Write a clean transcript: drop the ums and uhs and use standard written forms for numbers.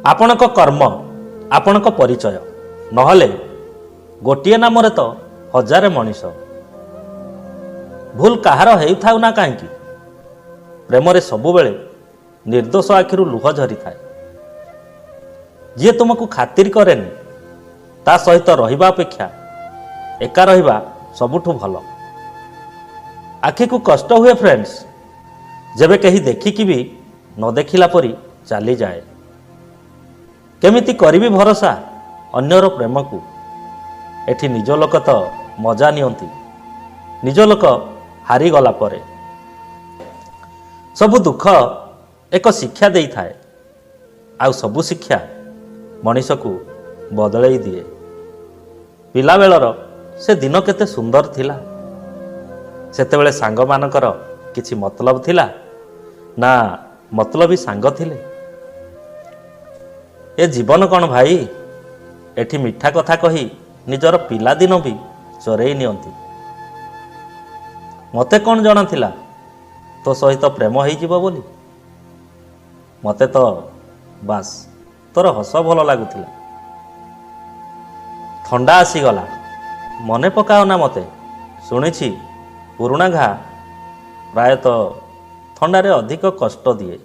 ଆପଣଙ୍କ କର୍ମ ଆପଣଙ୍କ ପରିଚୟ, ନହେଲେ ଗୋଟିଏ ନାମରେ ତ ହଜାରେ ମଣିଷ। ଭୁଲ କାହାର ହେଉଥାଉ ନା କାହିଁକି, ପ୍ରେମରେ ସବୁବେଳେ ନିର୍ଦ୍ଦୋଷ ଆଖିରୁ ଲୁହ ଝରିଥାଏ। ଯିଏ ତୁମକୁ ଖାତିର କରେନି, ତା ସହିତ ରହିବା ଅପେକ୍ଷା ଏକା ରହିବା ସବୁଠୁ ଭଲ। ଆଖିକୁ କଷ୍ଟ ହୁଏ ଫ୍ରେଣ୍ଡସ୍, ଯେବେ କେହି ଦେଖିକି ବି ନ ଦେଖିଲା ପରି ଚାଲିଯାଏ। କେମିତି କରିବି ଭରସା ଅନ୍ୟର ପ୍ରେମକୁ? ଏଠି ନିଜ ଲୋକ ତ ମଜା ନିଅନ୍ତି ନିଜ ଲୋକ ହାରିଗଲା ପରେ। ସବୁ ଦୁଃଖ ଏକ ଶିକ୍ଷା ଦେଇଥାଏ, ଆଉ ସବୁ ଶିକ୍ଷା ମଣିଷକୁ ବଦଳେଇ ଦିଏ। ପିଲାବେଳର ସେ ଦିନ କେତେ ସୁନ୍ଦର ଥିଲା। ସେତେବେଳେ ସାଙ୍ଗମାନଙ୍କର କିଛି ମତଲବ ଥିଲା ନା ମତଲବୀ ସାଙ୍ଗ ଥିଲେ। ଏ ଜୀବନ କ'ଣ ଭାଇ? ଏଠି ମିଠା କଥା କହି ନିଜର ପିଲାଦିନ ବି ଚୋରେଇ ନିଅନ୍ତି। ମୋତେ କ'ଣ ଜଣାଥିଲା ତୋ ସହିତ ପ୍ରେମ ହେଇଯିବ ବୋଲି? ମୋତେ ତ ବାସ୍ ତୋର ହସ ଭଲ ଲାଗୁଥିଲା। ଥଣ୍ଡା ଆସିଗଲା, ମନେ ପକାଅ ନା ମୋତେ। ଶୁଣିଛି ପୁରୁଣା ଘା ପ୍ରାୟତଃ ଥଣ୍ଡାରେ ଅଧିକ କଷ୍ଟ ଦିଏ।